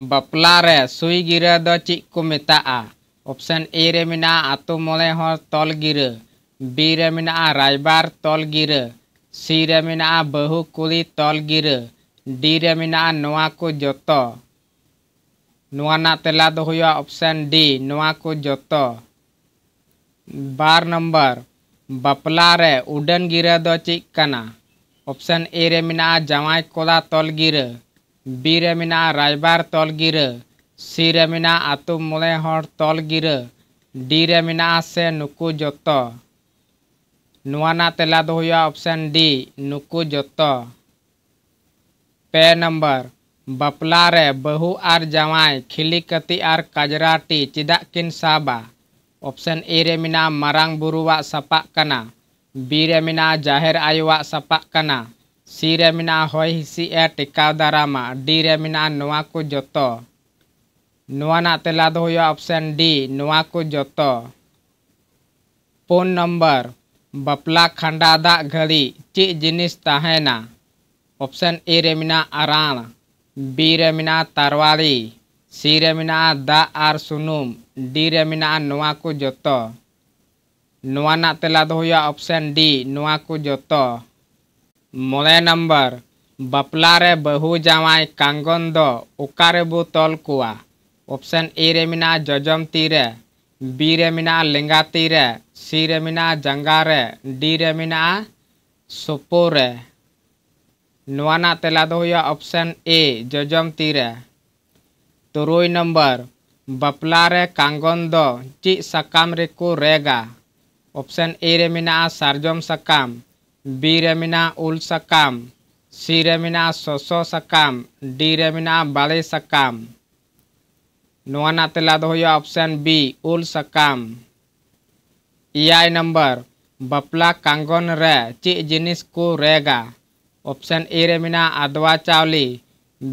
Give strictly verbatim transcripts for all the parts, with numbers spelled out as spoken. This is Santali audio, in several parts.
ᱵᱟᱯᱞᱟ ᱨᱮ ᱥᱩᱭ ᱜᱤᱨᱟᱹ ᱫᱚ ᱪᱮᱫ ᱠᱚ ᱢᱮᱛᱟᱜᱼᱟ? ᱚᱯᱥᱮᱱ ᱮ ᱨᱮ ᱢᱮᱱᱟᱜᱼᱟ ᱟᱛᱳ ᱢᱚᱬᱮ ᱦᱚᱲ ᱛᱚᱞ ᱜᱤᱨᱟᱹ, ᱵᱤ ᱨᱮ ᱢᱮᱱᱟᱜᱼᱟ ᱨᱟᱭᱵᱟᱨ ᱛᱚᱞ ᱜᱤᱨᱟᱹ, ᱥᱤ ᱨᱮ ᱢᱮᱱᱟᱜᱼᱟ ᱵᱟᱹᱦᱩ ᱠᱩᱲᱤ ᱛᱚᱞ ᱜᱤᱨᱟᱹ, ᱰᱤ ᱨᱮ ᱢᱮᱱᱟᱜᱼᱟ ᱱᱚᱣᱟ ᱠᱚ ᱡᱚᱛᱚ᱾ ᱱᱚᱣᱟ ᱨᱮᱱᱟᱜ ᱛᱮᱞᱟ ᱫᱚ ᱦᱩᱭᱩᱜᱼᱟ ᱚᱯᱥᱮᱱ ᱰᱤ, ᱱᱚᱣᱟ ᱠᱚ ᱡᱚᱛᱚ᱾ ᱵᱟᱨ ᱱᱚᱢᱵᱚᱨ, ᱵᱟᱯᱞᱟ ᱨᱮ ᱩᱰᱟᱹᱱ ᱜᱤᱨᱟᱹ ᱫᱚ ᱪᱮᱫ ᱠᱟᱱᱟ? ᱚᱯᱥᱮᱱ ᱮ ᱨᱮ ᱢᱮᱱᱟᱜᱼᱟ ᱡᱟᱶᱟᱭ ᱠᱚᱲᱟ ᱛᱚᱞ ᱜᱤᱨᱟᱹ, ᱵᱤ ᱨᱮ ᱢᱮᱱᱟᱜᱼᱟ ᱨᱟᱭᱵᱟᱨ ᱛᱚᱞ ᱜᱤᱨᱟᱹ, ᱥᱤ ᱨᱮ ᱢᱮᱱᱟᱜᱼᱟ ᱟᱛᱳ ᱢᱚᱬᱮ ᱦᱚᱲ ᱛᱚᱞ ᱜᱤᱨᱟᱹ, ᱰᱤ ᱨᱮ ᱢᱮᱱᱟᱜᱼᱟ ᱥᱮ ᱱᱩᱠᱩ ᱡᱚᱛᱚ᱾ ᱱᱚᱣᱟ ᱨᱮᱱᱟᱜ ᱛᱮᱞᱟ ᱫᱚ ᱦᱩᱭᱩᱜᱼᱟ ᱚᱯᱥᱮᱱ ᱰᱤ, ᱱᱩᱠᱩ ᱡᱚᱛᱚ᱾ ᱯᱮ ᱱᱚᱢᱵᱚᱨ, ᱵᱟᱯᱞᱟ ᱨᱮ ᱵᱟᱹᱦᱩ ᱟᱨ ᱡᱟᱶᱟᱭ ᱠᱷᱤᱞᱤ ᱠᱟᱹᱛᱤ ᱟᱨ ᱠᱟᱡᱽᱨᱟᱴᱤ ᱪᱮᱫᱟᱜ ᱠᱤᱱ ᱥᱟᱵᱟ? ᱚᱯᱥᱮᱱ ᱮ ᱨᱮ ᱢᱮᱱᱟᱜᱼᱟ ᱢᱟᱨᱟᱝ ᱵᱩᱨᱩᱣᱟᱜ ᱥᱟᱯᱟᱜ ᱠᱟᱱᱟ, ᱵᱤ ᱨᱮ ᱢᱮᱱᱟᱜᱼᱟ ᱡᱟᱦᱮᱨ ᱟᱭᱳᱣᱟᱜ ᱥᱟᱯᱟᱜ ᱠᱟᱱᱟ, ᱥᱤ ᱨᱮ ᱢᱮᱱᱟᱜᱼᱟ ᱦᱚᱭ ᱦᱤᱸᱥᱤᱫ ᱮ ᱴᱮᱠᱟᱣ ᱫᱟᱨᱟᱢᱟ, ᱰᱤ ᱨᱮ ᱢᱮᱱᱟᱜᱼᱟ ᱱᱚᱣᱟ ᱠᱚ ᱡᱚᱛᱚ᱾ ᱱᱚᱣᱟ ᱨᱮᱱᱟᱜ ᱛᱮᱞᱟ ᱫᱚ ᱦᱩᱭᱩᱜᱼᱟ ᱚᱯᱥᱮᱱ ᱰᱤ, ᱱᱚᱣᱟ ᱠᱚ ᱡᱚᱛᱚ᱾ ᱯᱩᱱ ᱱᱚᱢᱵᱚᱨ, ᱵᱟᱯᱞᱟ ᱠᱷᱟᱸᱰᱟ ᱫᱟᱜ ᱜᱷᱟᱹᱲᱤ ᱪᱮᱫ ᱡᱤᱱᱤᱥ ᱛᱟᱦᱮᱱᱟ? ᱚᱯᱥᱮᱱ ᱮ ᱨᱮ ᱢᱮᱱᱟᱜᱼᱟ ᱟᱨᱟᱬ, ᱵᱤ ᱨᱮ ᱢᱮᱱᱟᱜᱼᱟ ᱛᱟᱨᱣᱟᱲᱤ, ᱥᱤ ᱨᱮ ᱢᱮᱱᱟᱜᱼᱟ ᱫᱟᱜ ᱟᱨ ᱥᱩᱱᱩᱢ, ᱰᱤ ᱨᱮ ᱢᱮᱱᱟᱜᱼᱟ ᱱᱚᱣᱟ ᱠᱚ ᱡᱚᱛᱚ᱾ ᱱᱚᱣᱟ ᱨᱮᱱᱟᱜ ᱛᱮᱞᱟ ᱫᱚ ᱦᱩᱭᱩᱜᱼᱟ ᱚᱯᱥᱮᱱ ᱰᱤ, ᱱᱚᱣᱟ ᱠᱚ ᱡᱚᱛᱚ᱾ ᱢᱚᱬᱮ ᱱᱚᱢᱵᱚᱨ, ᱵᱟᱯᱞᱟ ᱨᱮ ᱵᱟᱹᱦᱩ ᱡᱟᱶᱟᱭ ᱠᱟᱸᱜᱚᱱ ᱫᱚ ᱚᱠᱟ ᱨᱮᱵᱚ ᱛᱚᱞ ᱠᱚᱣᱟ? ᱚᱯᱥᱮᱱ ᱮ ᱨᱮ ᱢᱮᱱᱟᱜᱼᱟ ᱡᱚᱡᱚᱢ ᱛᱤ ᱨᱮ, ᱵᱤ ᱨᱮ ᱢᱮᱱᱟᱜᱼᱟ ᱞᱮᱸᱜᱟ ᱛᱤ ᱨᱮ, ᱥᱤ ᱨᱮ ᱢᱮᱱᱟᱜᱼᱟ ᱡᱟᱸᱜᱟ ᱨᱮ, ᱰᱤ ᱨᱮ ᱢᱮᱱᱟᱜᱼᱟ ᱥᱳᱯᱳ ᱨᱮ᱾ ᱱᱚᱣᱟ ᱨᱮᱱᱟᱜ ᱛᱮᱞᱟ ᱫᱚ ᱦᱩᱭᱩᱜᱼᱟ ᱚᱯᱥᱮᱱ ᱮ, ᱡᱚᱡᱚᱢ ᱛᱤ ᱨᱮ᱾ ᱛᱩᱨᱩᱭ ᱱᱚᱢᱵᱚᱨ, ᱵᱟᱯᱞᱟ ᱨᱮ ᱠᱟᱸᱜᱚᱱ ᱫᱚ ᱪᱮᱫ ᱥᱟᱠᱟᱢ ᱨᱮᱠᱚ ᱨᱮᱜᱟ? ᱚᱯᱥᱮᱱ ᱮ ᱨᱮ ᱢᱮᱱᱟᱜᱼᱟ ᱥᱟᱨᱡᱚᱢ ᱥᱟᱠᱟᱢ, ᱵᱤ ᱨᱮ ᱢᱮᱱᱟᱜᱼᱟ ᱩᱞ ᱥᱟᱠᱟᱢ, ᱥᱤ ᱨᱮ ᱢᱮᱱᱟᱜᱼᱟ ᱥᱚᱥᱚ ᱥᱟᱠᱟᱢ, ᱰᱤ ᱨᱮ ᱢᱮᱱᱟᱜᱼᱟ ᱵᱟᱲᱮ ᱥᱟᱠᱟᱢ᱾ ᱱᱚᱣᱟ ᱨᱮᱱᱟᱜ ᱛᱮᱞᱟ ᱫᱚ ᱦᱩᱭᱩᱜᱼᱟ ᱚᱯᱥᱮᱱ ᱵᱤ, ᱩᱞ ᱥᱟᱠᱟᱢ᱾ ᱮᱭᱟᱭ ᱱᱚᱢᱵᱚᱨ, ᱵᱟᱯᱞᱟ ᱠᱟᱸᱜᱚᱱ ᱨᱮ ᱪᱮᱫ ᱡᱤᱱᱤᱥ ᱠᱚ ᱨᱮᱜᱟ? ᱚᱯᱥᱮᱱ ᱮ ᱨᱮ ᱢᱮᱱᱟᱜᱼᱟ ᱟᱫᱽᱣᱟ ᱪᱟᱣᱞᱮ,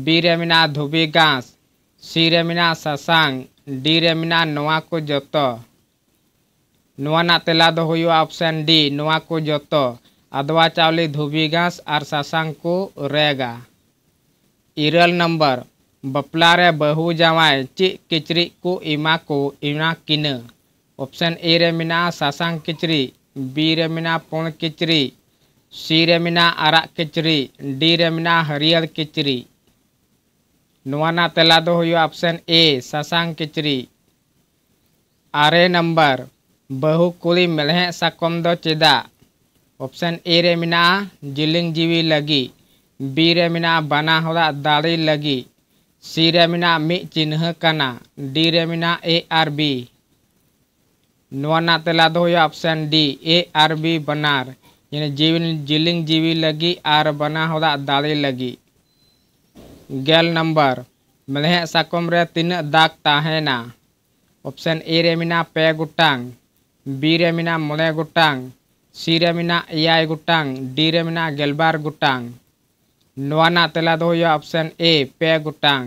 ᱵᱤ ᱨᱮ ᱢᱮᱱᱟᱜᱼᱟ ᱫᱷᱩᱵᱤ ᱜᱷᱟᱸᱥ, ᱥᱤ ᱨᱮ ᱢᱮᱱᱟᱜᱼᱟ ᱥᱟᱥᱟᱝ, ᱰᱤ ᱨᱮ ᱢᱮᱱᱟᱜᱼᱟ ᱱᱚᱣᱟ ᱠᱚ ᱡᱚᱛᱚ᱾ ᱱᱚᱣᱟ ᱨᱮᱱᱟᱜ ᱛᱮᱞᱟ ᱫᱚ ᱦᱩᱭᱩᱜᱼᱟ ᱚᱯᱥᱮᱱ ᱰᱤ, ᱱᱚᱣᱟ ᱠᱚ ᱡᱚᱛᱚ᱾ ᱟᱫᱽᱣᱟ ᱪᱟᱣᱞᱮ, ᱫᱷᱩᱵᱤ ᱜᱷᱟᱸᱥ ᱟᱨ ᱥᱟᱥᱟᱝ ᱠᱚ ᱨᱮᱜᱟ᱾ ᱤᱨᱟᱹᱞ ᱱᱚᱢᱵᱚᱨ, ᱵᱟᱯᱞᱟ ᱨᱮ ᱵᱟᱹᱦᱩ ᱡᱟᱶᱟᱭ ᱪᱮᱫ ᱠᱤᱪᱨᱤᱡ ᱠᱚ ᱮᱢᱟ ᱠᱚ ᱮᱢᱟ ᱠᱤᱱᱟᱹ? ᱚᱯᱥᱮᱱ ᱮ ᱨᱮ ᱢᱮᱱᱟᱜᱼᱟ ᱥᱟᱥᱟᱝ ᱠᱤᱪᱨᱤᱡ, ᱵᱤ ᱨᱮ ᱢᱮᱱᱟᱜᱼᱟ ᱯᱩᱸᱰ ᱠᱤᱪᱨᱤᱡ, ᱥᱤ ᱨᱮ ᱢᱮᱱᱟᱜᱼᱟ ᱟᱨᱟᱜ ᱠᱤᱪᱨᱤᱡ, ᱰᱤ ᱨᱮ ᱢᱮᱱᱟᱜᱼᱟ ᱦᱟᱹᱨᱭᱟᱹᱲ ᱠᱤᱪᱨᱤᱡ᱾ ᱱᱚᱣᱟ ᱨᱮᱱᱟᱜ ᱛᱮᱞᱟ ᱫᱚ ᱦᱩᱭᱩᱜᱼᱟ ᱚᱯᱥᱮᱱ ᱮ, ᱥᱟᱥᱟᱝ ᱠᱤᱪᱨᱤᱡ᱾ ᱟᱨᱮ ᱱᱟᱢᱵᱟᱨ, ᱵᱟᱹᱦᱩ ᱠᱩᱲᱤ ᱢᱮᱲᱦᱮᱫ ᱥᱟᱠᱚᱢ ᱫᱚ ᱪᱮᱫᱟᱜ? ᱚᱯᱥᱮᱱ ᱮ ᱨᱮ ᱢᱮᱱᱟᱜᱼᱟ ᱡᱤᱞᱤᱧ ᱡᱤᱣᱤ ᱞᱟᱹᱜᱤᱫ, ᱵᱤ ᱨᱮ ᱢᱮᱱᱟᱜᱼᱟ ᱵᱟᱱᱟ ᱦᱚᱲᱟᱜ ᱫᱟᱲᱮ ᱞᱟᱹᱜᱤᱫ, ᱥᱤ ᱨᱮ ᱢᱮᱱᱟᱜᱼᱟ ᱢᱤᱫ ᱪᱤᱱᱦᱟᱹ ᱠᱟᱱᱟ, ᱰᱤ ᱨᱮ ᱢᱮᱱᱟᱜᱼᱟ ᱮ ᱟᱨ ᱵᱤ᱾ ᱱᱚᱣᱟ ᱨᱮᱱᱟᱜ ᱛᱮᱞᱟ ᱫᱚ ᱦᱩᱭᱩᱜᱼᱟ ᱚᱯᱥᱮᱱ ᱰᱤ, ᱮ ᱟᱨ ᱵᱤ ᱵᱟᱱᱟᱨ, ᱡᱟᱦᱟᱸ ᱡᱤᱣᱤ ᱡᱤᱞᱤᱧ ᱡᱤᱣᱤ ᱞᱟᱹᱜᱤᱫ ᱟᱨ ᱵᱟᱱᱟ ᱦᱚᱲᱟᱜ ᱫᱟᱲᱮ ᱞᱟᱹᱜᱤᱫ᱾ ᱜᱮᱞ ᱱᱟᱢᱵᱟᱨ, ᱢᱮᱲᱦᱮᱫ ᱥᱟᱠᱚᱢ ᱨᱮ ᱛᱤᱱᱟᱹᱜ ᱫᱟᱜᱽ ᱛᱟᱦᱮᱱᱟ? ᱚᱯᱥᱮᱱ ᱮ ᱨᱮ ᱢᱮᱱᱟᱜᱼᱟ ᱯᱮ ᱜᱚᱴᱟᱝ, ᱵᱤ ᱨᱮ ᱢᱮᱱᱟᱜᱼᱟ ᱢᱚᱬᱮ ᱜᱚᱴᱟᱝ, ᱥᱤ ᱨᱮ ᱢᱮᱱᱟᱜᱼᱟ ᱮᱭᱟᱭ ᱜᱚᱴᱟᱝ, ᱰᱤ ᱨᱮ ᱢᱮᱱᱟᱜᱼᱟ ᱜᱮᱞᱵᱟᱨ ᱜᱚᱴᱟᱝ᱾ ᱱᱚᱣᱟ ᱨᱮᱱᱟᱜ ᱛᱮᱞᱟ ᱫᱚ ᱦᱩᱭᱩᱜᱼᱟ ᱚᱯᱥᱮᱱ ᱮ, ᱯᱮ ᱜᱚᱴᱟᱝ᱾